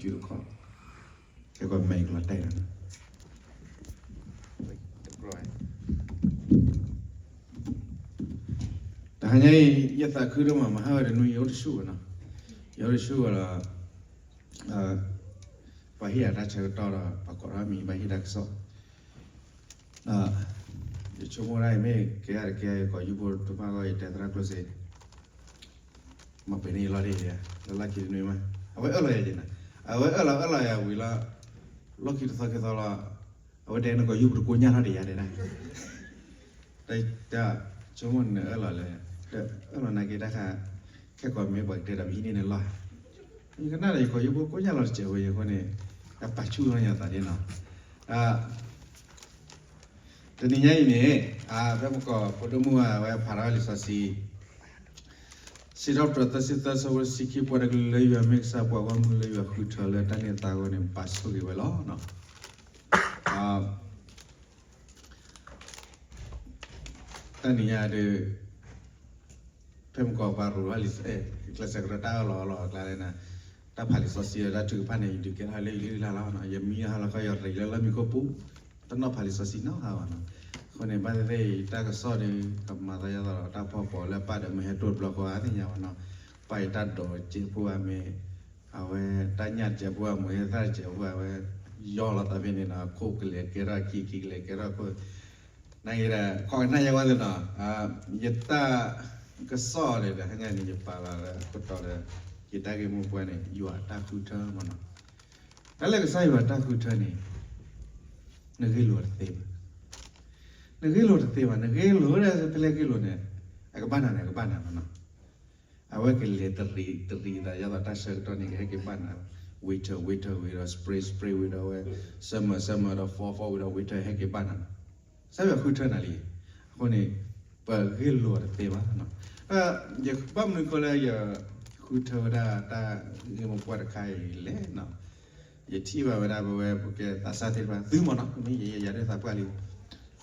တခီ ကဲကီးမဲာ်ကလီၤတဲာ်လီၤ. တဟါညါအံၤ ယသးခုဒိၣ်မး မဟါဝဲတနွံ ယအိၣ်တဆူၣ်ဘၣ်နီၤ, ယအိၣ်တဆူၣ်ဘၣ်ဒီး ပှၤဟ့ၣ်အတၢ်ဆၢကတီၢ်ဒီး ပှၤကိးထီၣ်မံၤ ဘၣ်ဟ့ၣ်တၢ်ကစီၣ် ယဆိကမိၣ်ဒၣ်အံၤ မ့ၢ်ကဲယၤတကဲ ယကိးယူၢ်ဖိတဖၣ်ဂီၢ် ယတဲသရၣ်ကျိၣ်စ့ မၤပှဲၤန့ၢ်ယလီၢ်ဒ်ယဲ, လၢလီၢ်ခံတနွံမး အဝဲအၢၣ်လီၤယၤက့ၤနၤ, အဝဲအၢၣ်လီၤအၢၣ်လီၤယၤဝံၤလီၤ, လီၢ်ခံတသီခံသီလီၤ, အဝဲတဲနကိးယူၢ်ပတကိညၢ်ထီၣ်တယၤတဲဒၣ်, တဆိကမိၣ်နအၢၣ်လီၤလၢ အၢၣ်လီၤနာ်က့တၢ်ခါ, ခဲကိးမ့ၢ်ပှၤကတဲဒီးပဟံးန့ၢ်နလီၢ်, ယကနၣ်ဒီးယကိးယူၢ်ဖိကိညၢ်လီၤတစဲးဝဲယဃိန့ၣ်, အပာ်ဆူၣ်လီၤယသးဒ်နီၤ တနံၤညါအံၤန့ၣ်, ဖဲမကီၢ်ဖိဒိၣ်မုၢ်ဝဲဖးထီၣ်လံာ်စီဆှံ, စံးထီၣ်ပတြၢၤသၢဆံသၢ ဆၢဖိတဆံခံ, ပှၤတကလုာ်လၢယွၤမ့ၢ်ကစၢ်, ပှၤဂီၢ်မုၢ်လၢယွၤဃုထၢလၢတၢ်န့ၢ်သါအဂီၢ်န့ၣ် ပာ်ဆိၣ်ဂ့ၤဝဲလီၤ. တနံၤညါဒီး ဖဲမကီၢ်ပှၤရိၤလီၤလံာ်, ကျဲးစၢးကရၢတၢ်အၢၣ်လီၤအီလီၤအကျါလၢနၤ, တၢ်ဖးလံာ်စီဆှံဒီးတၢ်ထုကဖၣ်န့ၣ် ယဒုးကဲထီၣ်လၢယလံၣ်လၢ်လီၤ. ယမံဟါလီၤခီ ယရ့းလၢလီၢ်မံခိၣ်ပူၤ, တနီၣ်ဖးလံာ်စီဆှံနီတဟါဘၣ်နီၤ. အဃိန့ၣ် ဘၣ်သ့ၣ်သ့ၣ်ယတၢ်ကစီၣ်ဒီး ကမၤသးယသးဒီးတၢ်ဖီၣ်ပီၤလၢပၢ်ဒီးမုၢ်ဟဲတိၢ်တဘျီဃီအါသ့ၣ်ညါဘၣ်နီၤ. ပၢ်ယတၢ်ဒိးစဲးဖိအမ့ၢ် အဝဲတၢ်ညၣ်တစဲးဖိအမုၢ်ဟဲသၣ်တစဲးဖိအဝဲ ယီၢ်လီၤသးဖဲန့ၣ်နီၤ, ခိၣ်ကလဲၤကဲထီၣ်ခံ ခံကလဲၤကဲထီၣ်ခိၣ် နာ်က့ဒီး ခီကနၣ်ယဲဝဲသ့ၣ်နီၤ, ယတၢ်ကစီၣ်ဒီး တဟါညါန့ၣ် ယပာ်လီၤလၢအခိၣ်တီဒီး ယတၢ်ဂ့ၢ်မိၢ်ပှၢ်န့ၣ် ယွၤအတၢ်ဃုထၢမ့ၢ်နီၤ. တၢ်လၢကစၢ်ယွၤအတၢ်ဃုထၢန့ၣ် နဂ့ၢ်လိာ်တသ့ဘၣ်. နဂ့ၢ်လိာ်တသ့ဘၣ်, နဂ့ၢ်လိာ်ဒၣ်ဖဲလဲၣ်ဂ့ၢ်လိာ်န့ၣ် အကဘၣ်နၤန့ၣ် အကဘၣ်နၤမ့ၢ်နီၤ. အဝဲကလဲၤတရံး တရံးသး ယသးတၢ်ဆၢကတီၢ်န့ၣ် ကဟဲက့ၤဘၣ်နၤ, winter winter ဝံၤဒီး spring spring ဝံၤဒီးဝဲ summer summer ဒီး fall fall ဝံၤဒီး winter ဟဲက့ၤဘၣ်နၤ, ကစၢ်ယွၤဃုထၢနၤလံ. အဃိန့ၣ် ပဂ့ၢ်လိာ်တသ့ဘၣ်. ယဘၣ်မနုၤဃိလၢယဃုထၢဝဲဒၣ်တၢ်ဂ့ၢ်မိၢ်ပှၢ်တခါအံၤလဲၣ်နီၤ, ယထံၣ်ဘၣ်ဝဲဒၣ်ပဝဲပကဲသးစၢ်သ့ၣ်တဖၣ် သုမ့ၢ်နီၤ, မ့ၢ်ယဲယဲယၤဒၣ်သးပှၢ်လံ,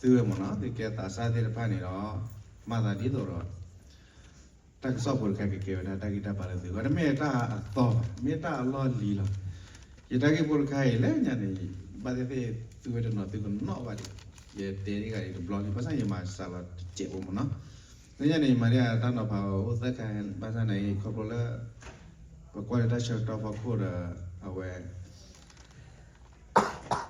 သုဝဲမ့ၢ်နီၤ သုကဲသးစၢ်သ့ၣ်တဖၣ်န့ၣ်ဒီး မၤသးဒ်သိးဒီး တၢ်ကစီၣ်ဖိတခါကကဲဝဲဒၣ်တၢ်ဂံၢ်တၢ်ဘါလၢသုဂီၢ်, တမ့ၢ်တၢ်အသီဘၣ်, မ့ၢ်တၢ်အလီၢ်လံၤလီၤ. ယတၢ်ဂ့ၢ်ဖိတခါအံၤလၢညါန့ၣ် ဘၣ်သ့ၣ်သ့ၣ်သုဝဲတနီၤသုကနီၣ်ဘၣ်ဒံး, ယတဲဒ်ဂၤအံၤတဘျီန့ၣ် ဘၣ်ဆၣ်ယမၤစှၤလီၤတစဲးဖိမ့ၢ်နီၤ. လၢညါန့ၣ် ယမၤဒ်အတၢ်နီၤဖးအိၣ်သၢခါ ဘၣ်ဆၣ်န့ၣ် ခီဖျိလၢ ပကွၢ်လၢတၢ်ဆၢကတီၢ်ဖီခိၣ်ဒီး အဝဲ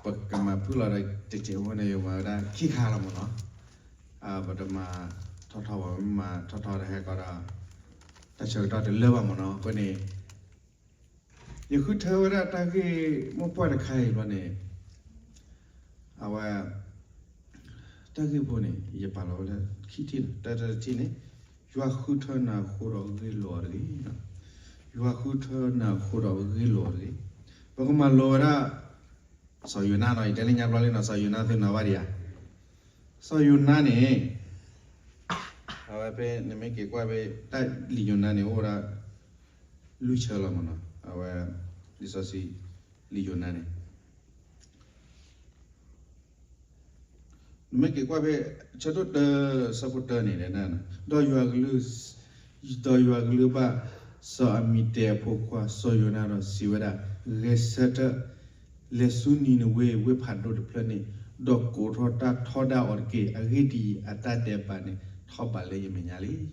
ပကမၤဖုၣ်လီၤဒီးတစဲးဖိန့ၣ် ယမၤဝဲဒၣ်ခံခါလီၤမ့ၢ်နီၤ. ပတမၤထီထီဘၣ်, မ့ၢ်မၤထီထီဒီးဟဲကီးဒီး တၢ်ဆၢကတီၢ်တလၢဘၣ်မ့ၢ်နီၤ. အဃိန့ၣ် ယဃုထၢဝဲဒၣ်တၢ်ဂ့ၢ်မိၢ်ပှၢ်တခါအံၤဘျီန့ၣ် အဝဲ တၢ်ဂ့ၢ်ဖိန့ၣ် ယပာ်လီၤဝဲလၢခံထံၣ်လီၤ. တၢ်တထံၣ်န့ၣ် ယွၤဃုထၢနၤအဃိဒီးဂ့ၢ်လိာ်အီၤတဂ့ၤ. ယွၤဃုထၢနၤအဃိဒီးဂ့ၢ်လိာ်အီၤတဂ့ၤ. ပကမၤလိဝဲဒၣ် စီၤယိၤနါနီၤ, ယတဲလၢညါဘျီလံနီၤ, စီၤယိၤနါသုနီၤဘၣ်ဒံးဧါ. စီၤယိၤနါန့ၣ် အဝဲဖဲနမ့ၢ်က့ၤကွၢ်ဖဲ တၢ်လံာ်ယိၤနါန့ၣ် အိၣ်ဝဲဒၣ် လွံၢ်ဆၢလီၤမ့ၢ်နီၤ. အဝဲ လံာ်စီဆှံ လံာ်ယိၤနါန့ၣ် နမ့ၢ်က့ၤကွၢ်ဖဲ ဆၢဒိၣ်တၢ ဆၢဖိတၢန့ၣ် ဒီးယွၤကလုၢ် ဒီးယွၤကလုၢ်ဘၣ် စီၤအမံၤတ့အဖိခွါ စီၤယိၤနါဒီးစံးဝဲဒၣ်, ဂဲၤဆၢထၢၣ် လဲၤဆူနံၤနဝ့ဝ့ၢ်ဖးဒိၣ်တဖျၢၣ်န့ၣ်, ဒီးကိးထီၣ်တၢ်ထီဒါအီၤတက့ၢ်. အဂ့ၢ်ဒ်အံၤ, အတၢ်ဒဲးဘးန့ၣ် ထီၣ်ဘးလၢယမဲာ်ညါလံ.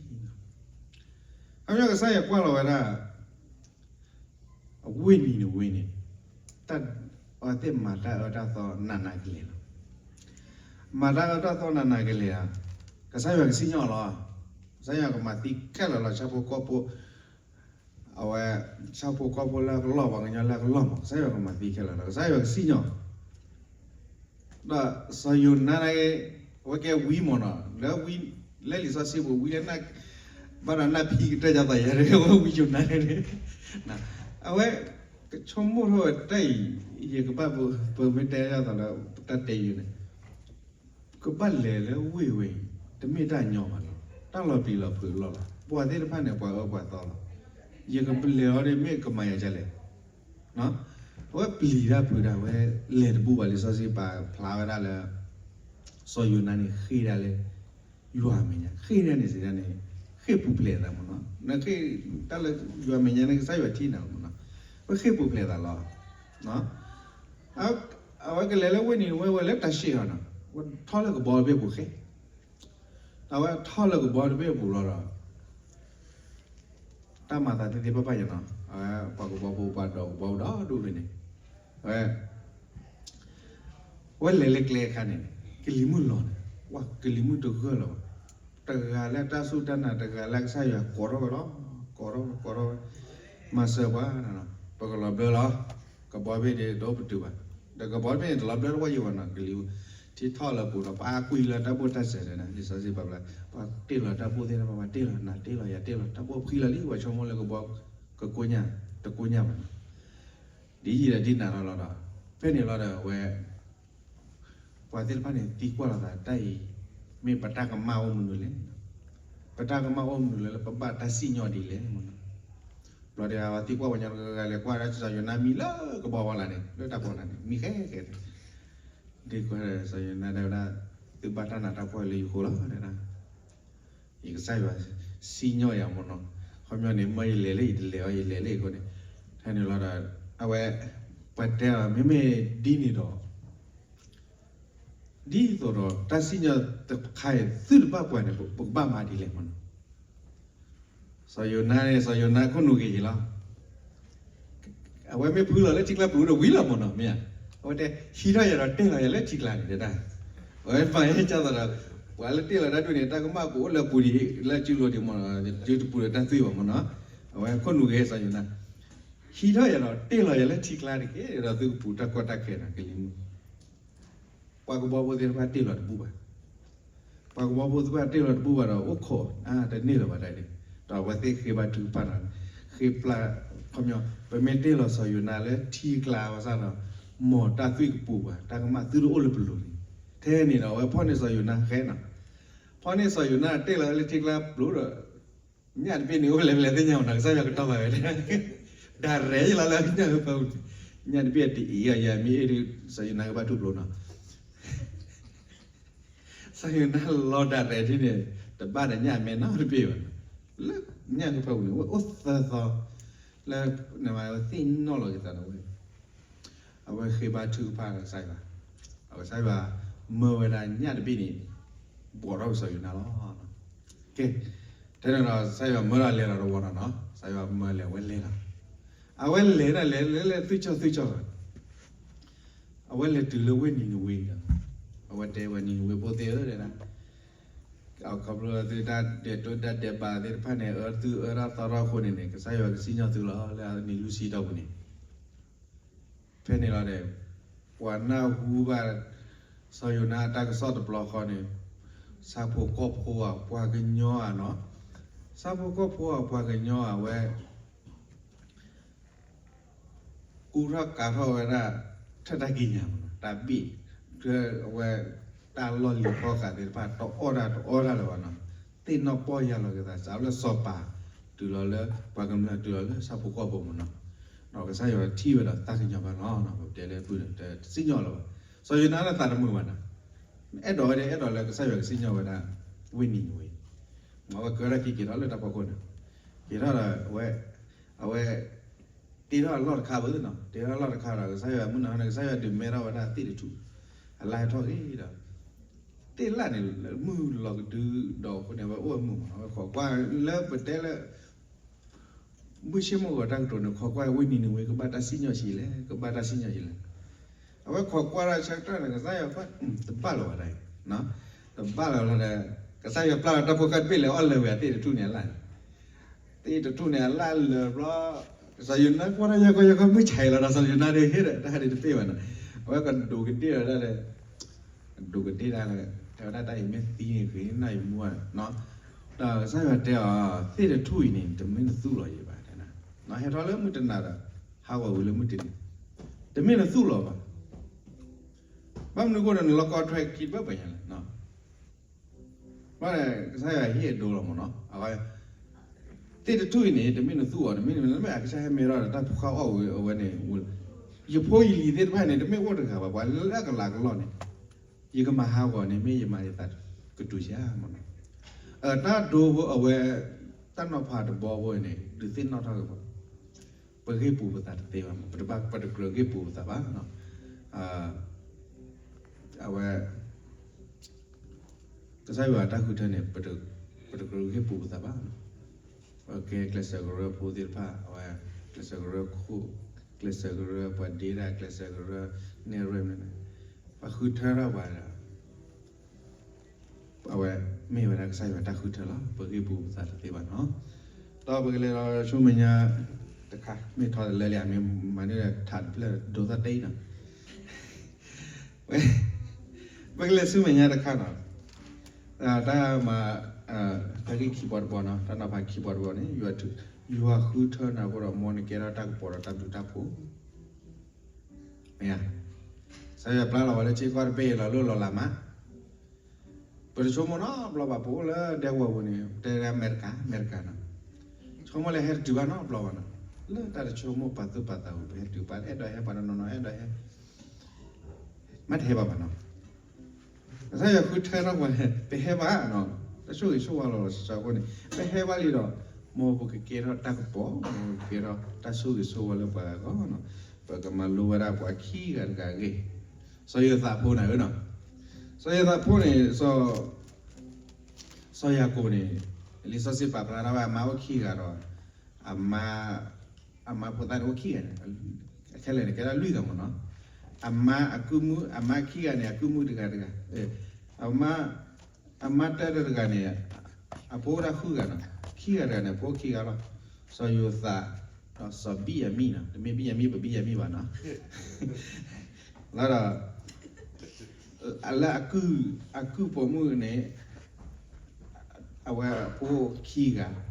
အခီပညီကစၢ်ယွၤကွၢ်လီၤဝဲဒၣ် အဝ့ၢ်နံၤနဝ့န့ၣ် တၢ်အဝဲသ့ၣ်မၤတၢ်အၢတၢ်သီနးနးကလဲာ်လီၤ. မၤတၢ်အၢတၢ်သီနးနးကလဲာ်ဧါ, ကစၢ်ယွၤကစံၣ်ညီၣ်လီၤ. ကစၢ်ယွၤကမၤသံခဲလၢာ်လီၤ. ဆၣ်ဖိကီၢ်ဖိ, အဝဲ ဆၣ်ဖိကီၢ်ဖိလၢအကလီၢ် ပှၤကညီလၢအကလီၢ်မး ကစၢ်ယွၤကမၤသံခဲလၢာ်လီၤ. ကစၢ်ယွၤကစံၣ်ညီၣ် ဒီးစီၤယိၤနါန့ၣ် အဝဲကဲဝံမ့ၢ်နီၤ, လၢဝံ, လၢလံာ်စီဆှံပူၤဝံလၢ ဘၣ်ဒီးနၢ်ဖံးကတၢၢ်ယသးယဲ အဝဲဝံယိၤနါန့ၣ်, အဝဲ ကဆိကမိၣ်ထီၣ်ဝဲတၢ်အံၤ, ယကဘၣ်ပမ့ၢ်တဲယသးလၢ တၢ်တဲယုာ်န့ၣ် ကဘၣ်လဲၤလၢဝ့ၢ်ဝဲအံၤ တမ့ၢ်တၢ်ညီဘၣ်လီၤ. တၢ်လီၤပျံၤလီၤဖုးအလီၢ်လီၤ. ပှၤသ့ၣ်တဖၣ်န့ၣ် ပှၤအၢပှၤသီလီၤ. ယကလဲၤအီၤန့ၣ် မ့ၢ်ကမၤယၤဒ်လဲၣ် အဝဲပျံၤတၢ်ဖုးတၢ် အဝဲလဲၤတဘူၣ်ဘၣ်. လံာ်စီဆှံပာ်ဖျါဝဲဒၣ်လၢ စီၤယိၤနါန့ၣ် ဃ့ၢ်ဒၣ်လၢ ယွၤအမဲာ်ညါ, ဃ့ၢ်ဒၣ်န့ၣ်စံးဒၣ်န့ၣ် ဃ့ၢ်ပူၤဖျဲးသးမ့ၢ်နီၤ. နဃ့ၢ်တၢ်လၢယွၤအမဲာ်ညါန့ၣ် ကစၢ်ယွၤထံၣ်နၤမ့ၢ်နီၤ. အဝဲဃ့ၢ်ပူၤဖျဲးသးလီၤ. အဝဲကလဲၤလၢဝ့ၢ်နံၤနဝ့ဝဲလၢတၢ်ရှ့ၣ်အီၤနီၤ, ဝဲထီၣ်လၢကဘီတဘ့ၣ်အပူၤဃဲ, အဝဲထီၣ်လၢကဘီတဘ့ၣ်အပူၤလီၤဒီး တၢ်မၤသးသ့သ့ဘၣ်ဘၣ်ယၤနီၤ, အဝဲပှၤကဘီဖိ ပှၤဒိးကဘီဖိဒီဒူၣ်န့ၣ်, အဝဲ ဝဲလဲၤလၢကျဲအခါန့ၣ် ကလံၤမုၢ်လီၤန့ၣ်, ဝဲကလံၤမုၢ်တဂၢၢ်လီၤဘၣ်, တဂၤလၢတၢ်စူၢ်တၢ်နာ် တဂၤလၢကစၢ်ယွၤကိးထီၣ်ဝဲလီၤ, ကိးထီၣ်ဝဲ ကိးထီၣ်ဝဲ, မၤစၢၤပှၤ, ပကလီၤဘျၢလီၤ, ကဘီဘ့ၣ်ဒ်တအိၣ်ပတုာ်ဘၣ်, ဒီးကဘီဘ့ၣ်န့ၣ် တလီၤဘျၢတဝီယံၤဘၣ်နီၤ, ကလံၤ ထံထီၣ်လၢပူၤဒီး ပှၤကွံာ်လၢတၢ်ဘိၣ်တၢ်စဲးန့ၣ်, လံာ်စီဆှံပာ်ဖျါ ပှၤတ့ၢ်လီၤတၢ်ဘိၣ်သ့ၣ်တဖၣ်, ပှၤတ့ၢ်လီၤနၤတ့ၢ်လီၤယၤ တ့ၢ်လီၤ, တၢ်ဘိၣ်ဖှံလီၤလံ, ပှၤဆိကမိၣ်လၢကဘီကကိညၣ်, တကိညၣ်ဘၣ်နီၤ, ဒ်ယံာ်ဒီးဒ်နၤလီၤလီၤဒီး, ဖဲန့ၣ်လီၤဒီးအဝဲ ပှၤသ့ၣ်တဖၣ်န့ၣ် သံကွၢ်လိာ်သးတၢ်အံၤ, မ့ၢ်ပတၢ်ကမၣ်အိၣ်မနုၤလဲၣ်, ပတၢ်ကမၣ်အိၣ်မနုၤလဲၣ် လၢပဘၣ်တၢ်စံၣ်ညီၣ်ဒ်လဲၣ်မနီၤ, ဘျီဒီးအဝဲသံကွၢ်ပှၤညီတဂၤဂၤ လဲၤကွၢ်ဒၣ်စီၤယိၤနါမံလၢကဘီဝဲလၢ်န့ၣ် လၢတၢ်ဖီလာ်န့ၣ် မံဃဲဃဲ, ဒ်ကွၢ်စီၤယိၤနါတဲဝဲဒၣ်, သုဘၣ်တၢ်နးတၢ်ဖှီၣ်လၢယဃိလီၤ, ယကစၢ်ယွၤစံၣ်ညီၣ်ယၤမနီၤ, ခီပညီန့ၣ် မ့ၢ်ယလဲၤလၢယတလဲၤအီၤ ယလဲၤလၢယဃိန့ၣ်, ဖဲန့ၣ်လီၤဒီး အဝဲ ပှၤတဲအီၤ မ့မ့ၢ်ဒ်န့ၣ်ဒီး ဒ်သိးဒီးတၢ်စံၣ်ညီၣ်တခါအံၤ သုတဘၣ်ပှၤန့ၣ် ပကဘၣ်မၤဒ်လဲၣ်မနီၤ, စီၤယိၤနါန့ၣ် စီၤယိၤနါခိၣ်နူာ်ဂ့ၤယံၤလီၤ, အဝဲမ့ၢ်ဖုလီၤလၢထံကျါပျိၤဒီးဝံၤလီၤမနီၤ, မ့ၢ်ဧါ, အဝဲတဲ ဟံးထီၣ်ယၤဒီးတ့ၢ်လီၤယၤလၢထံကျါန့ၣ်တဲဒၣ်, အဝဲမၤဟဲကၢ်သိးဒီး ပှၤလၢတ့ၢ်လီၤတၢ်ဒူၣ်န့ၣ် တၢ်ကမၣ်ကအိၣ်လၢအပူၤဒံး လၢအစုလိၤဒံးမနီၤ, ယတပူၤဒီးတၢ်သွံၣ်ဘၣ်မနီၤ, အဝဲခိၣ်နူာ်ဂ့ၤစီၤယိၤနါ, ဟံးထီၣ်ယၤဒီးတ့ၢ်လီၤယၤလၢထံကျါတက့ၢ်, ဒီးသုကပူၤတၢ်ကီတၢ်ခဲနီၤ ကလံၤမုၢ် ပှၤကဘီဖိသ့ၣ်တဖၣ်တ့ၢ်လီၤတဘူၣ်ဘၣ်, ပှၤကဘီဖိသ့ၣ်တဖၣ်တ့ၢ်လီၤတဘူၣ်ဘၣ်ဒီး အိၣ်ခိးအါတန့ၢ်လၢၤဘၣ်ဒ်န့ၣ်, ဒီးအဝဲသ့ၣ်ဃ့ဘါထုကဖၣ်ဒီး, ဃ့ပျၢ်, ခီပညီ ပမ့ၢ်တ့ၢ်လီၤစီၤယိၤနါလၢထံကျါဘၣ်ဆၣ်ဒီး, မ်တၢ်သွံၣ်ကပူၤပှၤ တၢ်ကမၣ်သုတအိၣ်လၢပလိၤန့ၣ်, ထဲန့ၣ်ဒီးအဝဲဖီၣ်န့ၢ်စီၤယိၤနါဃဲနီၤ, ဖီၣ်န့ၢ်စီၤယိၤနါတ့ၢ်လီၤလၢထံကျါပျိၤဒီး ညၣ်တဘ့ၣ်န့ၣ် အိၣ်ဖဲလဲၣ်ဖဲလဲၣ်သ့ၣ်ညါမနီၤ, ကစၢ်ယွၤကတီၤဘၣ်ဝဲ, ဒၣ်ရဲၣ်ယလီၤလၢညၣ်ဖီခိၣ်, ညၣ်တဘ့ၣ်အတအံၤအယၤမ့ၢ်အ့ၣ်ဒုး စီၤယိၤနါကဘၣ်ထူၣ်ဖျိနီၤ, စီၤယိၤနါလီၤဒၣ်ရဲၣ်ဒ်န့ၣ်, တဘၣ်ဒီးညၣ်မဲနီတဘ့ၣ်ဘၣ်, လၢညၣ်ဖီခိၣ်န့ၣ် အိၣ်သၢသီ, လၢနမၤသ့ၣ်နီၣ်လီၤက့ၤသးဒီးဝဲ အဝဲဃ့ဘါထုကဖၣ်ကစၢ်ယွၤ, အကစၢ်ယွၤမၢဝဲဒၣ်ညၣ်တဘ့ၣ်န့ၣ်, ဘိးထီၣ်ကစီၤယိၤနါလီၤ. ကဲ, တဲန့ၣ်ဒီးကစၢ်ယွၤမၢထီၣ်လဲၤလီၤတဝီနီၤနီၤ, ကစၢ်ယွၤမၢလဲၤဝဲလဲၤလီၤ, အဝဲလဲၤဒၣ်လဲၤလၢလၢသုကၠီၣ်သုကၠီၣ်လီၤ, အဝဲလဲၤတုၤလၢဝ့ၢ်နံၤနဝ့ဒီး, အဝဲတဲဝဲနံၤနဝ့ဖိသ့ၣ်ဧၢ, ခီဖျိသုတၢ်ဒဲးတိၢ်တၢ်ဒဲးဘးသ့ၣ်တဖၣ်န့ၣ် အၢသုအၢတၢ်သီထီၣ်အဃိန့ၣ်န့ၣ် ကစၢ်ယွၤကစံၣ်ညီၣ်သုလီၤလၢအနံၤလွံၢ်ဆံတီၢ်ပူၤန့ၣ် ဖဲန့ၣ်လီၤဒီး ပှၤနၢ်ဟူဘၣ် စီၤယိၤနါအတၢ်ကစီၣ်တဘျီဃီန့ၣ် ဆၣ်ဖိကီၢ်ဖိဧါ ပှၤကညီဧါနီၤ, ဆၣ်ဖိကီၢ်ဖိဧါ ပှၤကညီဧါ အဝဲ ကူထီၣ်ကၤထီၣ်ဝဲဒၣ် ထၢၣ်တၢ်ကံးညာ်မနီၤ, တၢ်ဘ့ၣ်, အဝဲ တၢ်လီၢ်လံၤဖီဃးသ့ၣ်တဖၣ် တအီၣ်တၢ်တအီတၢ်လၢၤဘၣ်နီၤ, သ့ၣ်နီၣ်ပီၢ်ယၢ်လီၤက့ၤသး စးလၢစီၤပၤ တုၤလီၤလၢ ပှၤကမျၢၢ်တုၤလီၤလၢဆၣ်ဖိကီၢ်ဖိမနီၤ, ဒီးကစၢ်ယွၤထံၣ်ဝဲဒီးသးကညီၤဘၣ်လီၤ, ပတဲလၢပုၢ်ဒီး တစံၣ်ညီၣ်လၢၤဘၣ်, စီၤယိၤနါလၢသးတမုာ်ဘၣ်နီၤ, အဲၣ်ဒိးဝဲဒၣ် အဲၣ်ဒိးလၢကစၢ်ယွၤကစံၣ်ညီၣ်ဝဲဒၣ် ဝ့ၢ်နံၤနဝ့, အဝဲကဲထီၣ်က့ၤက့ၤထီၣ်လၢတၢ်ဖီခိၣ်န့ၣ်, က့ၤထီၣ်ဒီး အဝဲ အဝဲ တ့ထီၣ်အလီၢ်တခါဘၣ်နီၤ, တ့ထီၣ်အလီၢ်တခါဒီး ကစၢ်ယွၤမုၢ်နၤဟါန့ၣ် ကစၢ်ယွၤဒုးမဲထီၣ်ဝဲဒၣ်သ့ၣ်တထူၣ်, အလါဟဲထီၣ်ဂ့ၤဒီး သ့ၣ်လၣ်န့ၣ် မုၢ်လီၤကဒုဒီးအဃိန့ၣ် အဝဲအိၣ်ဝဲမုာ်မး, အဝဲခိးကွၢ်လၢပတဲလၢ မုၢ်ဆ့ၣ်မုၢ်ဂီၤတၢ်ကတိၤန့ၣ် ခိးကွၢ်ဝ့ၢ်နံၤနဝ့ ကဘၣ်တၢ်စံၣ်ညီၣ်ဆံးလဲၣ်, ကဘၣ်တၢ်စံၣ်ညီၣ်ဆံးလဲၣ်, အဝဲခိးကွၢ်ဒၣ်ဆၢကတီၢ်န့ၣ် ကစၢ်ယွၤကွၢ် တဘၣ်လီၤဘၣ်ဒၣ်အံၤ, တဘၣ်လီၤလီၤဒီး ကစၢ်ယွၤပျၢ်လီၤတၢ်ဖိဃၢ်တဘ့ၣ်လဲၤအီၣ်လၢၤဝဲအသ့ၣ်တထူၣ်န့ၣ်အလၣ်န့ၣ် သ့ၣ်တထူၣ်န့ၣ် အလၣ်လၢာ်ဘျီ, စီၤယိၤနါကွၢ်တၢ်ယၤကွၢ်ယၤကွၢ်မုၢ်ဆါအံၤလီၤဒီး စီၤယိၤနါဒ်ဟ့ၣ်ဒီး တၢ်ဟဲဒ်တပ့ၢ်ဘၣ်နီၤ, အဝဲကဒိးကဒ့ၣ်လီၤဒၣ်လဲာ်, ကဒိးကဒ့ၣ်ဒၣ်လဲာ်, တဲဝဲဒၣ်တၢ်အံၤမ့ၢ်သံန့ၣ်ဂ့ၤ နၢ်ယမူဧါ, ဒီးကစၢ်ယွၤတဲအီၤ, သ့ၣ်တထူၣ်အံၤန့ၣ် တမ့ၢ်နသူၣ်လီၤယံၤဘၣ်, ဟဲထီၣ်လၢမုၢ်တနၤဒီး ဟးဂီၤဝံၤလၢမုၢ်တနံၤ, တမ့ၢ်နသူၣ်လီၤဘၣ်, ဘၣ်မနုၤအဃိဒီး နလီၢ်ကီထွဲခံဘၣ်ပှဲၤညါလဲၣ် ဘၣ်ဒီး ကစၢ်ယွၤဟ့ၣ်အဒိလီၤမးနီၤ, အဝဲ သ့ၣ်တထူၣ်အံၤန့ၣ် တမ့ၢ်နသူၣ်အီၤ တမ့ၢ်နမ့ၢ်အကစၢ်ဟဲမဲထီၣ်ဒီး တၢ်ဖိဃၢ်အီၣ်ဝဲအဝဲန့ၣ်, ယဖိယလံၤသ့ၣ်တဖၣ်န့ၣ် တမ့ၢ်အိၣ်တဂၤဘၣ်, ပှၤလၢအကလၤကလီၢ်န့ၣ်, ယကမၤဟးဂီၤန့ၣ် မ့ၢ်ယမၤယသးကတုၤယၤမးနီၤ, တၢ်ဒိဖိအဝဲ တၢ်နီၤဖးတဘီဖိအံၤန့ၣ် ဒုးသ့ၣ်နီၣ်ထီၣ်က့ၤဘၣ် ပဂ့ၢ်ပူၤပသးတသ့ဘၣ်, ပတဘၣ်ပတကြၢးဂ့ၢ်ပူၤပသးဘၣ်. အဝဲ ကစၢ်ယွၤတၢ်ဃုထၢန့ၣ် ပတကြၢးဂ့ၢ်ပူၤပသးဘၣ်. ပကဲကျဲးစၢးကရၢဖိသ့ၣ်တဖၣ်, အဝဲ ကျဲးစၢးကရၢခိၣ်, ကျဲးစၢးကရၢပှၤဒ့တၢ်, ကျဲးစၢးကရၢနဲၣ်ရွဲၣ်မနုၤန့ၣ်, ပှၤဃုထၢထီၣ်ပှၤဒီး အဝဲမ့ၢ်ဝဲဒၣ်ကစၢ်ယွၤတၢ်ဃုထၢလီၤ. ပဂ့ၢ်ပူၤပသးတသ့ဘၣ်နီၤ. ဒီးပကလဲၤဒီးဆူမဲာ်ညါတခါ, မ့ၢ်ထီတလဲလံ, မ့ၢ်မၤန့ၢ်ဒီးထးတဖျၢၣ်ဒိသၣ်တအံၤနီၤ. ပကလဲၤဆူမဲာ်ညါတခါနီၤ. တၢ်မၤ တၢ်ဂ့ၢ်ခံဘီတဘီနီၤ, တၢ်နီၤဖးခံဘီတဘီန့ၣ်, ယွၤဃုထၢနၤအဃိဒီး မ်နကဲထီၣ်တၢ်ကပီၤဒီးတၢ်ဘျုးတၢ်ဖှိၣ် မ့ၢ်ဧါ. ကစၢ်ယွၤပျၢ်လီၤဝဲလၢထံကီၢ်တဘ့ၣ်အံၤလီၤလိၣ်လီၤလးမး, ပတဆိကမိၣ်နီတဘျီဘၣ်, ပအိၣ်လၢဒဲကဝီၤပူၤန့ၣ် တဲဒၣ်အမဲရကၤ, အမဲရကၤနီၤ, ဆိကမိၣ်လၢဟဲတတုၤဘၣ်နီတဘျီဘၣ်နီၤ, လၢတၢ်တဆိကမိၣ်ပာ်သူၣ်ပာ်သးပူၤ ပဟဲတတုၤဘၣ်, အဲၣ်ဒိးဟဲပှၤတနီၤနီၤ အဲၣ်ဒိးဟဲ မ့တဟဲဘၣ်ဘၣ်နီၤ. ကစၢ်ယွၤဃုထၢထီၣ်ပှၤ ပဟဲဘၣ်နီၤ, တၢ်ဆိၣ်ဂ့ၤဆိၣ်ဝါလီၤလီၤဆီဆီအဃိန့ၣ် ပဟဲဘၣ်လံဒီး မ်ပကကဲထီၣ်တၢ်ကပီၤ, မ်ပကကဲထီၣ်တၢ်ဆိၣ်ဂ့ၤဆိၣ်ဝါလၢပှၤဂၤအဂီၢ်နီၤ, ပကမၤလိဝဲဒၣ်ပှၤခံဂၤတဂၤအဂ့ၢ်, စီၤယိၤသးဖိန့ၣ်ဧၢနီၤ, စီၤယိၤသးဖိန့ၣ် စီၤယၤကိာ်န့ၣ် လံာ်စီဆှံပာ်ဖျါထီၣ်ဝဲအမါအိၣ်ခံဂၤဒီး အမါ အမါဖိသၣ်န့ၣ်အိၣ်ခံဂၤန့ၣ်, ခဲလၢာ်န့ၣ် ကဲဒၣ်လွံၢ်ဂၤမ့ၢ်နီၤ, အမါအကုၢ်မုၣ်, အမါခံဂၤန့ၣ် အကုၢ်မုၣ်တဂၤတဂၤ, အမါ အမါတၢ်တဂၤန့ၣ် အဖိအိၣ်ဒၣ်ဃုဂၤနီၤ, ခံဂၤတဂၤန့ၣ် အဖိအိၣ်ခံဂၤလီၤ, စီၤယိၤသး ဒီးစီၤဘံၣ်ယၤမံၣ်နီၤ, တမ့ၢ်ဘံၣ်ယၤမံၣ် ပဘံၣ်ယၤမံၣ်ဘၣ်နီၤ, လီၤဒီး လၢအကုၢ်ပိာ်မုၣ်န့ၣ် အဝဲအဖိခံဂၤ,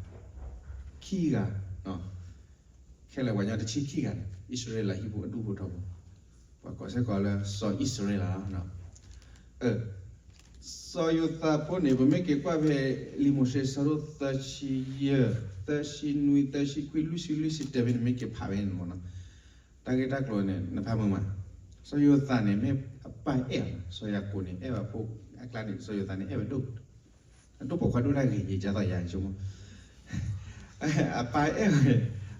ခံဂၤ, ခဲလၢာ်ပှၤကညီတဆံခံဂၤန့ၣ် အံၣ်စရ့လးဟံၣ်ဖိအဒူၣ်ဖိထီဘိ, ပှၤကိးစ့ၢ်ကီးလၢစီၤအံၣ်စရ့လးလီၤ. စီၤယိၤသးဖိန့ၣ် ပမ့ၢ်က့ၤကွၢ်ဖဲ လံာ်မိၤၡ့ဆၢဒိၣ်သၢဆံယဲၢ်, သၢဆံနွံ, သၢဆံခွံ, လွံၢ်ဆံ, လွံၢ်ဆံတၢ ဖဲန့ၣ် မ့ၢ်က့ၤဖးဖဲန့ၣ်မ့ၢ်နီၤ, တၢ်ဂ့ၢ်တၢ်ကျိၤန့ၣ် နဖးမုာ်မး, စီၤယိၤသးန့ၣ် မ့ၢ်အပၢ်အဲၣ်အီၤ, စီၤယၤကိာ်န့ၣ် အဲၣ်ဘၣ်ဖိအကျါန့ၣ် စီၤယိၤသးန့ၣ် အဲၣ်ဝဲဒိၣ်, အဒိၣ်ပိာ်ခွါဒိၣ်တၢ်ဂ့ၤ ယံာ်ကၢ်သိးယၤဆိကမိၣ် အပၢ်အဲၣ်ဝဲ,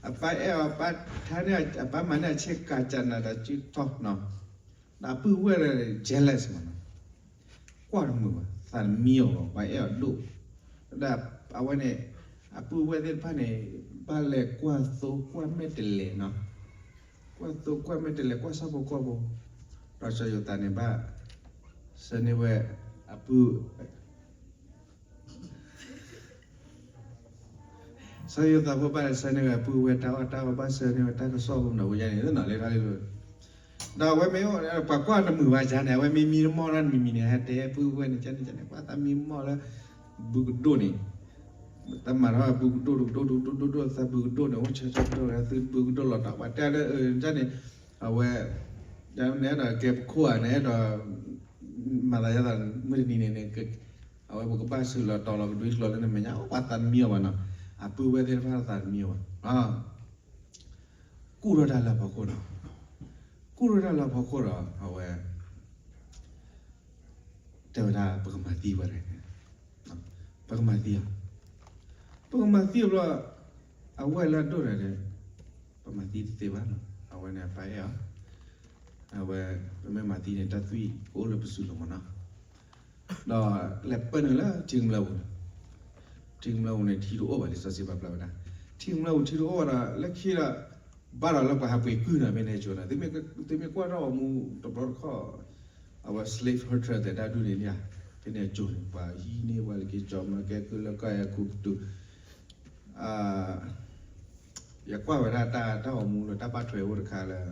အပၢ်အဲၣ်ဝဲ, အပၢ်ထါန့ၢ်, အပၢ်မၤန့ၢ်အဆ့ကၤကနၤဒီးစုထီၣ်နီၤ, ဒီးအပုၢ်ဝဲၢ်လၢ jealous မးနီၤ, ကွၢ်တမုာ်ဘၣ်, သးတမံအီၤဘၣ်, ပှၤအဲၣ်အီၤဒိၣ်, ဒီးအဝဲန့ၣ် အပုၢ်ဝဲၢ်သ့ၣ်တဖၣ်န့ၣ် ဘၣ်လဲၤကွၢ်သိကွၢ်မဲာ်တဲးလဲးနီၤ, ကွၢ်သိကွၢ်မဲာ်တဲးလဲး ကွၢ်ဆၣ်ဖိကီၢ်ဖိ, ဒီးစီၤယိၤသးန့ၣ်ဘၣ် ဆၢန့ၢ်ဝဲအပုၢ် စီၤယိၤသးဖိဘၣ်ဆၢန့ၢ်ဝဲအပုၢ်ဝဲၢ်တၢ်အီၣ်တၢ်အီ, ဘၣ်ဆၢန့ၢ်ဝဲတၢ်ကစီၣ်ဖိနီၤ, ဝဲယါန့ၣ် နီၤလၢထါလၢ ဒီးအဝဲမ့ၢ်အိၣ် ပှၤကွၢ်တမုာ်ဘၣ်ကန့ၣ်, အဝဲမ့ၢ်မံတမီၢ်လၢနမံၤမံၤန့ၣ် ဟဲတဲပုၢ်ဝဲၢ်န့ၣ် ကန့ၣ်ကန့ၣ် ပှၤသးမံမီၢ်လၢ ဘုကဒိၣ်န့ၣ်, တၢ်မၤထီၣ်ဘုကဒိၣ် ဒိၣ်ဒိၣ်ဒိၣ်ဒိၣ်ဒိၣ် သးဘုကဒိၣ်န့ၣ် အိၣ်ဆၢဆၢကတီၢ် သုဘုကဒိၣ်လီၤတီၤ ပှၤတဲလၢ ကန့ၣ် အဝဲ နအဲၣ်ဒိးကဲပခိၣ်ဧါ နအဲၣ်ဒိး မၤသးယါသး မုၢ်တနံၤန့ၣ်န့ၣ် အဝဲပကဘၣ်ဆူးလီၤတီၤလီၤကဒွံကျီလၢနမဲာ်ညါ ပှၤသးတမံအီၤဘၣ်နီၤ, အပုၢ်ဝဲၢ်သ့ၣ်တဖၣ်သးတမံအီၤဘၣ် ကူၣ်ထီၣ်တၢ်လၢအဖီခိၣ်ဒီး, ကူၣ်ထီၣ်တၢ်လၢအဖီခိၣ်ဒီး အဝဲ တဲဝဲဒၣ် ပကမၤသံပှၤတဂၤန့ၣ်, ပကမၤသံအီၤ, ပကမၤသံအီၤဘျီ အဝဲၢ်လၢအဒိၣ်တဂၤန့ၣ် ပမၤသံတသ့ဘၣ်နီၤ, အဝဲန့ၣ်အပၢ်အဲၣ်အီၤ, အဝဲ ပမ့ၢ်မၤသံန့ၣ် တၢ်သွံၣ်ကအိၣ်လၢပစုလိၤမးနီၤ ဒီးလဲၤပၢနုာ်လၢထံကမျၢၢ်ပူၤန့ၣ်, ထံကမျၢၢ်ပူၤန့ၣ် ထံတအိၣ်ဘၣ် လံာ်စီဆှံပာ်ဖျါဝဲဒၣ်, ထံကမျၢၢ်ပူၤထံတအိၣ်ဘၣ်ဒီး လၢခံဒီး ဘၣ်ဒီးလၢပှၤဟးပှ့ၤကုၢ်နီၤ ဖဲန့ၣ်အစိၤန့ၣ် သုမ့ၢ်ကွၢ်ထီၣ်အီၤမူတဘျီတခီၣ် အဝဲ slave hunter သဲးတၢ်ဒုးန့ၣ်လံဧါ, ဖဲန့ၣ်အစိၤန့ၣ် ပှၤဟံးန့ၢ်ပှၤလၢက့ၤကၠီၤမၢကဲ ကုၢ်လၢကီၢ်အဲၤကူပတူး ယကွၢ်ဝဲဒၣ်တၢ် တၢ်ဂီၤမူလၢတၢ်ဘၣ်ထွဲအိၣ်တခါလၢ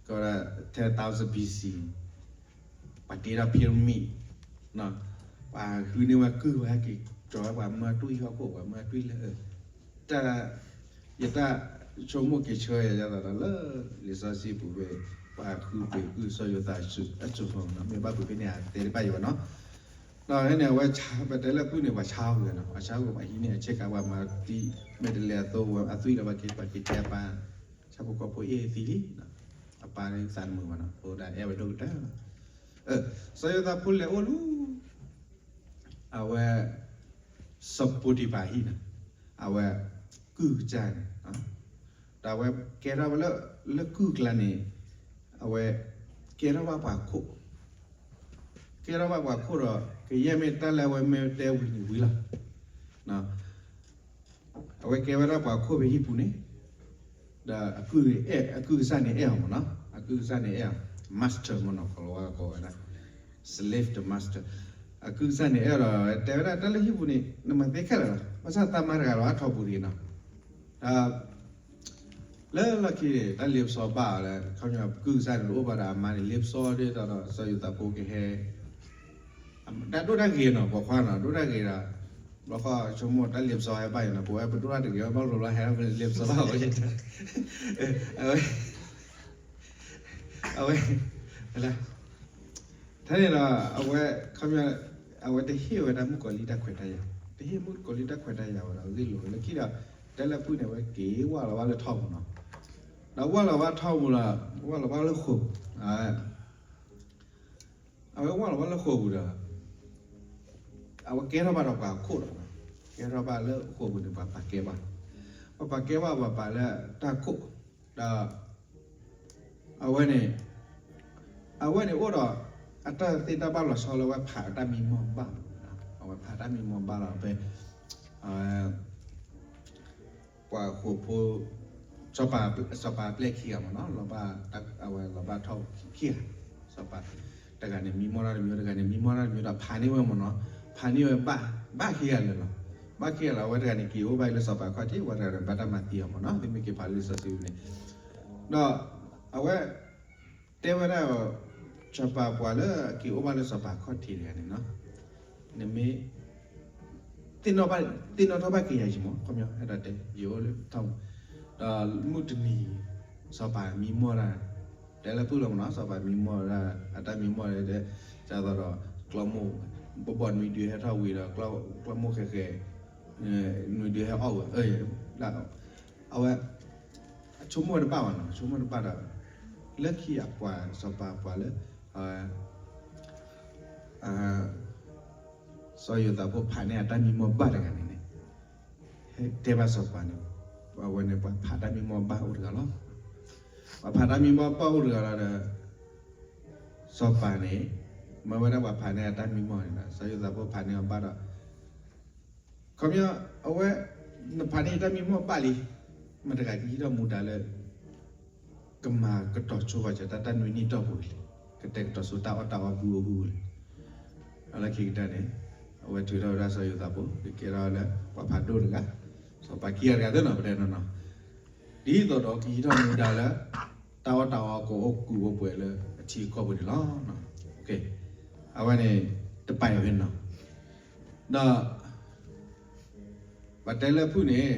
ကီးဒၣ် ten thousand B C ပှၤတ့ထီၣ် pyramid ပှၤဃုန့ၢ်ဝဲကုၢ် ပှၤဟဲက့ၤကၠီၤဝဲ ပှၤမၢတွံၢ်ဟီၣ်ခိၣ် ပှၤမၢတွံၢ်လၢ တၢ် ယတၢ်ဆိကမိၣ်က့ၤဆၢယၤယသးဒီးလၢ လံာ်စီဆှံပူၤဖဲ ပှၤဃုပှ့ၤကုၢ်စီၤယိၤသးအစိၤမ့ၢ်ဘၣ်ပူၤဖဲန့ၣ် တဲတဘၣ်ယံၤဘၣ်နီၤ ဒီးဖဲန့ၣ် အဝဲပတဲလၢကုၢ်န့ၣ် ပှၤဆါအီၤကွံာ်နီၤ ပှၤဆါအီၤကွံာ် ပှၤဟံးန့ၢ်အဆ့ကၤ ပှၤမၤတံၢ်မဲာ်တဲးလဲးအသိ အသွံၣ်ဒီး ပှၤက့ၤ ပှၤက့ၤတဲပှၤ ဆၣ်ဖိကီၢ်ဖိအ့ၣ်သံလံ အပၢ်န့ၣ်သးတမုာ်ဘၣ်နီၤ အိၣ်ဒၣ်အဲၣ်ဝဲဒိၣ်ကတၢၢ်လီၤ စီၤယိၤသးဖိလဲၤအိၣ်လၢ အဝဲ စီၤပီတံဖၤဟံၣ်န့ၣ် အဝဲ ကုၢ်ကစၢ်န့ၣ် ဒီးအဝဲကဲထီၣ်ဝဲလၢ လၢကုၢ်ကျါန့ၣ် အဝဲကဲထီၣ်ဘၣ်ပှၤခိၣ်, ကဲထီၣ်ဘၣ်ပှၤခိၣ်ဒီး ကယဲၢ်မ့ၢ်တၢ်လၢအဝဲမ့ၢ်တဲဝံၤန့ၣ်ဝံၤလီၤ. အဝဲကဲဝဲဒၣ်ပှၤခိၣ်ဖဲဟံၣ်ပူၤန့ၣ် ဒီးအကုၢ်ကစၢ်န့ၣ်အဲၣ်အီၤမ့ၢ်နီၤ, အကုၢ်ကစၢ်န့ၣ်အဲၣ်အီၤ master မ့ၢ်နီၤ, ကလီၤဝါကိးဝဲဒၣ် slave to master, အကုၢ်ကစၢ်န့ၣ်အဲၣ်အီၤဒီး တဲဝဲဒၣ်တၢ်လၢဟံၣ်ပူၤန့ၣ် နမၤသ့ခဲလၢာ်လီၤ, ဘၣ်ဆၣ်သးမါတဂၤလီၤအထီပူၤတဂ့ၤနီၤ, ဒီး လၢလီၢ်ခံန့ၣ် တၢ်လ့ပစီဘၣ်အီၤလၢ ခီပညီကုၢ်ကစၢ်န့ၣ်တအိၣ်ဘၣ်ဒီးအမါန့ၣ် လ့ပစီဒ်သိးဒီး စီၤယိၤသးဖိကဟဲ တၢ်ဒိၣ်တၢ်ဂ့ၤနီၤ, ပိာ်ခွါနီၤ ဒိၣ်တၢ်ဂ့ၤဒီး ဘျီဃီဆိကမိၣ်တၢ်လ့ပစီဟဲဘၣ်အံၤနီၤ, ပဝဲပဒိၣ်တၢ်တဂ့ၤဘၣ် ဘၣ်ဘျီဘျီဟဲလ့ပစီဘၣ်အီၤ, အဝဲ အဝဲ ထဲန့ၣ်ဒီး အဝဲ ခီပညီ အဝဲတဟ့ၣ်ဝဲဒၣ်မုၣ်ကီၤလံၢ်တၢ်ခွဲးတၢ်ယာ်, တဟ့ၣ်မုၣ်ကီၤလံၢ်တၢ်ခွဲးတၢ်ယာ်ဝဲဒီး ဂ့ၢ်လိာ်ဝဲလၢခံဒီး တဲလၢဖုၣ်န့ၣ် အဝဲက့ၤဝၢ်လီၤဘၣ်လၢထီပူၤနီၤ, ဒီးဝၢ်လီၤဘၣ်ထီပူၤလီၤ, ဝၢ်လီၤဘၣ်လၢဃိာ်ပူၤ, အဝဲဝၢ်လီၤဘၣ်လၢဃိာ်ပူၤဒီး အဝဲကဲထီၣ်ဘၣ်ဒီးပှၤခိၣ်ဒီး ကဲထီၣ်ဘၣ်လၢဃိာ်ပူၤန့ၣ် ပှၤပာ်ကဲဘၣ်, ပှၤပာ်ကဲဘၣ် ပှၤပာ်လၢတၢ်ခိၣ်, ဒီး အဝဲန့ၣ် အဝဲန့ၣ်အိၣ်ဒီး အတၢ်သ့တၢ်ဘၣ်လီၤဆီလၢအဝဲဖးအတၢ်မံမီၢ်ဘၣ်, အဝဲဖးတၢ်မံမီၢ်ဘၣ်လီၤဖဲ ပှၤဃိာ်ဖိ စီၤပၤ စီၤပၤပျဲၢ်ခံဂၤမ့ၢ်နီၤ, လီၤဘၣ် အဝဲလီၤဘၣ်ထီၣ်ခံဂၤ, စီၤပၤ တဂၤန့ၣ်မံမီၢ်တၢ်တမံၤ, တဂၤန့ၣ်မံမီၢ်တၢ်တမံၤဒီးဖးန့ၢ်ဝဲမ့ၢ်နီၤ, ဖးန့ၢ်ဝဲဘၣ် ဘၣ်ခံဂၤလၢာ်လီၤ, ဘၣ်ခံဂၤလၢာ် အဝဲတဂၤန့ၣ်က့ၤအိၣ်ဘၣ်လၢစီၤပၤခီၣ်ထံး, အဝဲတဂၤန့ၣ်ဘၣ်တၢ်မၤသံအီၤမ့ၢ်နီၤ, သုမ့ၢ်က့ၤဖးလၢလံာ်စီဆှံန့ၣ်, ဒီး အဝဲ တဲဝဲဒၣ် စီၤပၤပှၤလၢအက့ၤအိၣ်ဘၣ်လၢစီၤပၤခီၣ်ထံးတဂၤန့ၣ်နီၤ, နမ့ၢ် သ့ၣ်နီၣ်ထီၣ်ဘၣ်က့ၤယၤယံၤမ့ၢ် ခီပညီ အဲၣ်ဒိးတဲ ယအိၣ်လၢထီၣ်ပူၤ, ဒီးမုၢ်တနံၤ စီၤပၤမံမီၢ်တၢ်, တဲလၢဖုၣ်လီၤမ့ၢ်နီၤ, စီၤပၤမံမီၢ်တၢ် အတၢ်မံမီၢ်ဒ် ဒ်သိးဒီး ကျီမိၢ် ဘီဘီၣ်နွံဒုးဟဲထီၣ်ဝံၤဒီး ကျီမိၢ်ဃဲးဃဲး နွံဒုးဟဲအီၣ်ဝဲ အဝဲ အဆိကမိၣ်တဘၣ်ဘၣ်နီၤ, ဆိကမိၣ်တဘၣ်ဒီး လၢခံအပှၤ စီၤပၤပှၤလၢ စီၤယိၤသးဖိဖးန့ၢ်အတၢ်မံမီၢ်ဘၣ်တဂၤန့ၣ်န့ၣ် တဲဘၣ်စီၤပၤန့ၣ် အဝဲန့ၣ်ပှၤဖးတၢ်မံမီၢ်ဘၣ်အိၣ်တဂၤလီၤ. ပှၤဖးတၢ်မံမီၢ်ဘၣ်အိၣ်တဂၤလီၤဒီး စီၤပၤန့ၣ် မၢဝဲဒၣ်ပှၤဖးန့ၢ်အတၢ်မံမီၢ်န့ၣ်ဒီး စီၤယိၤသးဖိဖးန့ၢ်အီၤဘၣ်ဒီး ခီပညီ အဝဲ နဖးန့ၢ်ယတၢ်မံမီၢ်ဘၣ်လံ, မတၤတဂၤကဟံးထီၣ်မူဒါလၢ ကမၤကတီၤဆိပာ်စၢၤတၢ် တၢ်နွံနံၣ်တီၢ်ပူၤလဲၣ်, ကတဲာ်ကတီၤဆိတၢ်အီၣ်တၢ်အီဘုဧိၤဟုဧိၤလဲၣ်. လၢခံကတၢၢ်န့ၣ် အဝဲထုးထီၣ်ဝဲဒၣ်စီၤယိၤသးဖိ ကကဲထီၣ်လၢပှၤဖးဒိၣ်တဂၤ, စီၤပၤခံဂၤတဂၤသ့ၣ်နီၤ ပတဲနီၤနီၤ, ဒ်သိးဒီးကဟံးထီၣ်မူဒါလၢ တၢ်အီၣ်တၢ်အီကအိၣ်ကူးအိၣ်ပှဲၤလၢအထံအကီၢ်ပူၤန့ၣ်လီၤ. အဝဲန့ၣ် တပာ်အံၤဖဲနီၤ, ဒီး ပတဲလၢဖုၣ်န့ၣ်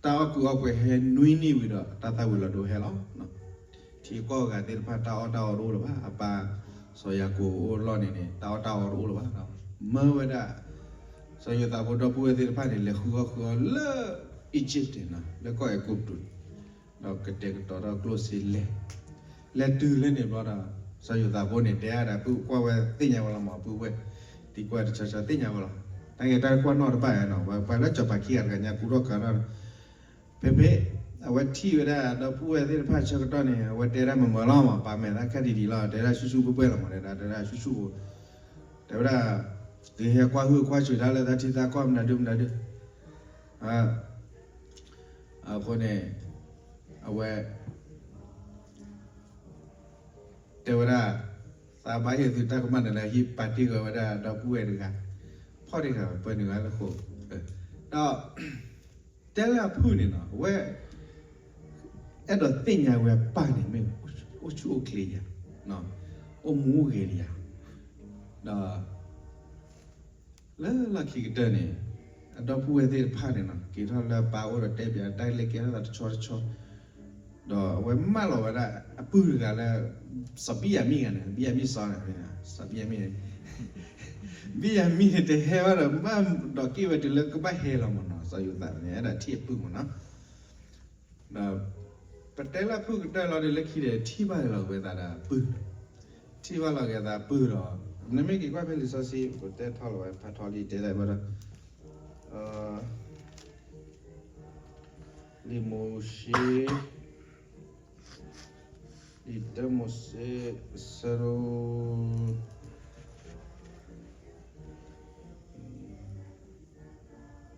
တၢ်အီၣ်ကူးအီၣ်ပှဲၤဟဲနွံနံၣ်ဝံၤဒီး တၢ်သၣ်ဝံၤလီၤဒိဟဲလီၤ. ထံကီၢ်ဂၤသ့ၣ်တဖၣ် တၢ်အီၣ်တၢ်အီတအိၣ်လၢၤဘၣ်. အပၢ်စီၤယၤကိာ်အိၣ်လီၢ်န့ၣ်န့ၣ် တၢ်အီၣ်တၢ်အီတအိၣ်လၢၤဘၣ်. မၢဝဲဒၣ် စီၤယိၤသးဖိဒီပုၢ်ဝဲၢ်သ့ၣ်တဖၣ်န့ၣ် လဲၤဃုအီၣ်ဃုအီလၢ Egypt န့ၣ်နီၤ, လၢကီၢ်အဲၤကူပတူးန့ၣ် ဒီးကတဲာ်ကတီၤထီၣ်ကျိၣ်စ့လဲၤ, လဲၤတုၤလၢန့ၣ်ဘျီဒီး စီၤယိၤသးဖိန့ၣ် တဲဒၣ်ဒီး ပုၢ်ကွၢ်ဝဲသ့ၣ်ညါဝဲလီၤမး, ပုၢ်ဝဲၢ်သံကွၢ်တဆီဆီသ့ၣ်ညါဝဲလီၤ. တၢ်ဂ့ၢ်တၢ်ကွၢ်နီၣ်တဘၣ်နီၤ, ပှၤလၢစီၤပၤခံဂၤတဂၤညါကူထီၣ်ခးထီၣ် ဖဲဖဲ အဝဲထံၣ်ဝဲဒၣ်ဒီပုၢ်ဝဲၢ်သ့ၣ်တဖၣ်ဆၢကတီၢ်န့ၣ် အဝဲတဲဒၣ်မုာ်မုာ်လီၤမး, ပာ်မဲာ်သးခက်ဒံးဒံးလီၤ, တဲဒၣ်ဆူၣ်ဆူၣ်ပှဲၤပှဲၤလီၤမး, တဲဒၣ် တဲဒၣ်ဆူၣ်ဆူၣ်, တဲဝဲဒၣ် သုဟဲကွၢ်ဟုၣ်ကွၢ်စူၤတၢ်လၢတၢ်ထံတၢ်ကီၢ်မနုၤဒုမနုၤဒု, အဃိန့ၣ် အဝဲ တဲဝဲဒၣ် သးဘၣ်ဟ့ၣ်သုတၢ်ကမၣ်န့ၣ်လၢဟံၣ်ပာ်တ့ၢ်ဝဲဒၣ်ဒီပုၢ်ဝဲၢ်တဂၤ, ဖီၣ်တ့ၢ်ဃာ်ဝဲပှဲၤန့ၣ်ဝဲလၢဃိာ်, ဒီး တဲလၢအဖုၣ်န့ၣ်နီၤ, အဝဲ အဲၣ်ဒိးသ့ၣ်ညါဝဲအပၢ်န့ၣ်မ့ၢ်အိၣ်ဆူၣ်အိၣ်ချ့ဧါ, အိၣ်မူအိၣ်ဂဲၤဒံးဧါ, ဒီး လၢလီၢ်ခံကတၢၢ်န့ၣ် အဒီပုၢ်ဝဲၢ်သ့ၣ်တဖၣ်န့ၣ်နီၤ က့ၤထီၣ်လၢပၢ်အိၣ်ဒီးတဲပၠး တၢ်လဲၤကဲထီၣ်သးတဆီတဆီ, ဒီးအဝဲမၢလီၤဝဲဒၣ်အပုၢ်တဂၤလၢ စီၤဘံၣ်ယၤမံၣ်ဂၤန့ၣ်, ဘံၣ်ယၤမံၣ်စီန့ၣ်, စီၤဘံၣ်ယၤမံၣ်န့ၣ်, ဘံၣ်ယၤမံၣ်န့ၣ် တဟဲဘၣ်ဒီး မၢဒီးက့ၣ်ဝဲတုၤလၢကဘၣ်ဟဲလီၤမ့ၢ်နီၤ, စီၤယိၤသးန့ၣ် အဲၣ်ဒိးထံၣ်အပုၢ်မ့ၢ်နီၤ. ဒီး ပတဲလၢအဖုၣ်ကတၢၢ်လီၤဒီး လၢခံဒီး ထံၣ်ဘၣ်လီၤက့ၤသးဒီးအပုၢ်, ထံၣ်ဘၣ်လီၤက့ၤသးအပုၢ်ဒီး နမ့ၢ်က့ၤကွၢ်ဖဲလံာ်စီဆှံ ပတဲထီၣ်လီၤဝဲ ဖးထီလံတဲဒၣ်ဝဲဒီး အ လံာ်မိၤၡ့, လံာ်တၢမိၤၡ့, ဆၢဒိၣ်,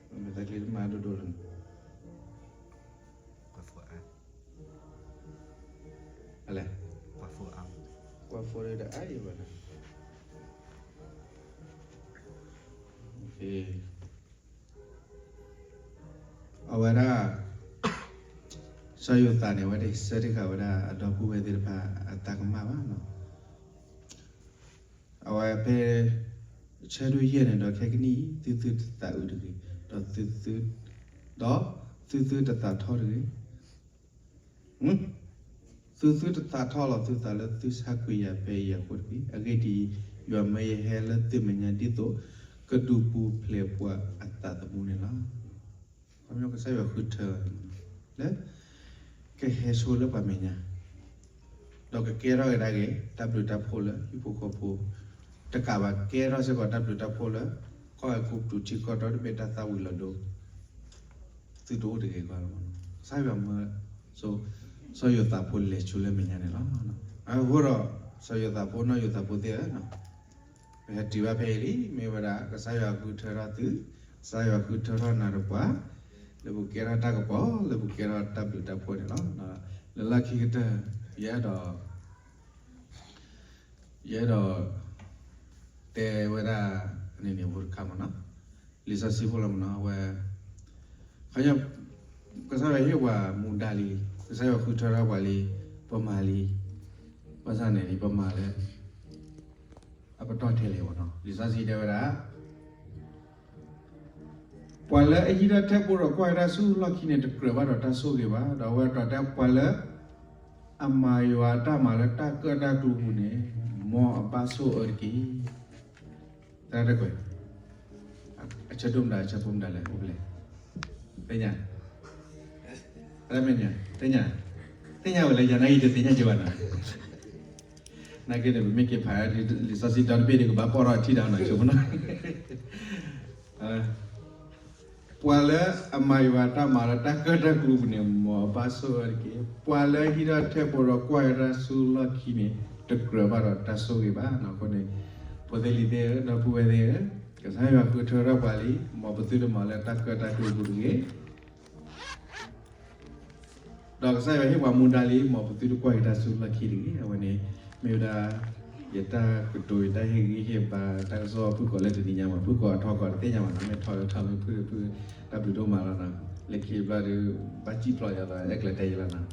မ့ၢ်တၢ်ကျဲတမၤဒိၣ်ဒိၣ်လၢန့ၣ်, အလဲၣ်, ကွၢ်ဖိဒီးအါယံၤဘၣ်န့ၣ်, အဝဲဒၣ် စီၤယိၤသးန့ၣ် အဝဲဒၣ်ဆၢထၢၣ်ဃာ်ဝဲဒၣ်အဒီပုၢ်ဝဲၢ်သ့ၣ်တဖၣ်အတၢ်ကမၣ်ဘၣ်နီၤ. အဝဲဖဲ ဆၢဒိၣ်ယဲၢ်န့ၣ်ဒီး ခဲကနံၣ်အံၤ သုသုတသးအုးတဂ့ၤ, ဒီးသုသု, ဒီးသုသုတသးထီၣ်တဂ့ၤ. သုသုတသးထီၣ်လီၤသုသးလၢသုဆါကွံာ်ယၤဖဲယၤအဃိတဂ့ၤ. အဂ့ၢ်ဒ်အံၤ, ယွၤမၢယဟဲလၢသုမဲာ်ညါဒ်သိး ကဒုးပူၤဖျဲးပှၤအသးသမူန့ၣ်လီၤ. ခီဖျိကစၢ်ယွၤဃုထၢ လၢ ကဟဲဆိလၢပှၤမဲာ်ညါ, ဒီးကကဲထီၣ်ကဒါက့ၤ တၢ်ဘျုးတၢ်ဖှိၣ်လၢဟံၣ်ဖိဃီဖိ, တကးဘၣ် ကဲထီၣ်စ့ၢ်ကီးတၢ်ဘျုးတၢ်ဖှိၣ်လၢ ကီၢ်အဲၤကူပတူးထံကီၢ်ဒီတဘ့ၣ်တၢ်သၣ်ဝံၤလီၤဒိ သုတအိၣ်တဂ့ၤအဂီၢ်လီၤ. ကစၢ်ယွၤမၢ စီၤယိၤသးဖိလဲၤဆိလၢမဲာ်ညါန့ၣ်လီၤ. အဃိဒီး စီၤယိၤသးဖိ နီၢ်ယိၤသးဖိသ့ၣ်ဧၢ, ပဟဲတုၤဘၣ်ဖဲအံၤလံ, မ့ၢ်ဝဲဒၣ် ကစၢ်ယွၤဃုထၢထီၣ်သု, ကစၢ်ယွၤဃုထၢထီၣ်နၤဒီးပှၤ, လၢပကဲထီၣ်တၢ်ကပီၤ လၢပကဲထီၣ်တၢ်ဘျုးတၢ်ဖှိၣ်န့ၣ်လီၤ. လၢလီၢ်ခံကတၢၢ် ယအဲၣ်ဒိး ယအဲၣ်ဒိး တဲဝဲဒၣ် န့ၣ်န့ၣ်ဖိတခါမ့ၢ်နီၤ, လံာ်စီဆှံဖိလီၤမ့ၢ်နီၤ, အဝဲ ခီ ကစၢ်ယွၤဟ့ၣ်ပှၤမူဒါလံ, ကစၢ်ယွၤဃုထၢထီၣ်ပှၤလံ, ပမၤလံ, ဘၣ်ဆၣ်န့ၣ် ပမၤလၢ အပတီၢ်ထဲလဲၣ်မ့ၢ်နီၤ, လံာ်စီဆှံတဲဝဲဒၣ် ပှၤလၢအဟံးထီၣ်ထဲပိဒီးကွၢ်က့ၤတၢ်ဆူလီၢ်ခံန့ၣ် တကြၢးဘၣ်ဒီးတၢ်ဆိၣ်ဂ့ၤဘၣ်. ဒီးအဝဲဒၣ်တဲ ပှၤလၢအမၤယွၤအတၢ်မၤလၢတၢ်ကၢၣ်တၢ်ကျူပူၤန့ၣ် မ်အဘၣ်ဆိၣ်အၢတက့ၢ်. တၢ်တကွဲး အဆၢဒိၣ်မတၤ အဆၢဖိမတၤလဲၣ် အိၣ်ဖဲလဲၣ်, သ့ၣ်ညါ, သ့ၣ်ညါ, သ့ၣ်ညါဝဲလၢယၤနာ်က့ တသ့ၣ်ညါက့ဘၣ်နီၤ. နာ်က့န့ၣ် ပမ့ၢ်က့ၤဖးလံာ်စီဆှံဒီတဘ့ၣ်ဒီး ကဘၣ်ပိာ်ထီၣ်ထံၣ်ဒီးနီၤ ဆိကမိၣ်နီၤ. ပှၤလၢအမၤယွၤတၢ်မၤလၢတၢ်ကၢၣ်တၢ်ကျူပူၤန့ၣ် မ်အဘၣ်ဆိၣ်အၢတက့ၢ်. ပှၤလၢဟံးထီၣ်ထဲပိဒီးကွၢ်က့ၤတၢ်ဆူလီၢ်ခံန့ၣ် တကြၢးဘၣ်ဒီးတၢ်ဆိၣ်ဂ့ၤဘၣ်. အဃိန့ၣ် ဖိသ့ၣ်လံၤသ့ၣ်ဧၢ, ဒီပုၢ်ဝဲၢ်သ့ၣ်ဧၢ, ကစၢ်ယွၤဃုထၢထီၣ်ပှၤလံ, မ်ပသုတမၤလၢတၢ်ကၢၣ်တၢ်ကျူပူၤတဂ့ၤ. ဒီးကစၢ်ယွၤဟ့ၣ်ပှၤမူဒါလံ, မ်ပသုတကွၢ်က့ၤတၢ်ဆူလီၢ်ခံတဂ့ၤ. အဝဲန့ၣ် မ့ၢ်ဝဲဒၣ် ယတၢ်ကတိၤ ယတၢ်ဟ့ၣ်ဂံၢ်ဟ့ၣ်ဘါ တၢ်ကစီၣ်ဖုၣ်ကိာ်လၢတနံၤညါမး, ဖုၣ်ကိာ်အထီကိာ်တသ့ၣ်ညါဘၣ်နီၤ, မ့ၢ်ထီလၢထီ မ့ၢ်ဖုၣ်ဖုၣ် တၢ်ဘျုးဒိၣ်မးလီၤနီၤ. လၢခံဘျီဒီး ဘၣ်စံၣ်ဖျိးယၤသး အဲၣ်ကျဲတဲယလီၤနီၤ.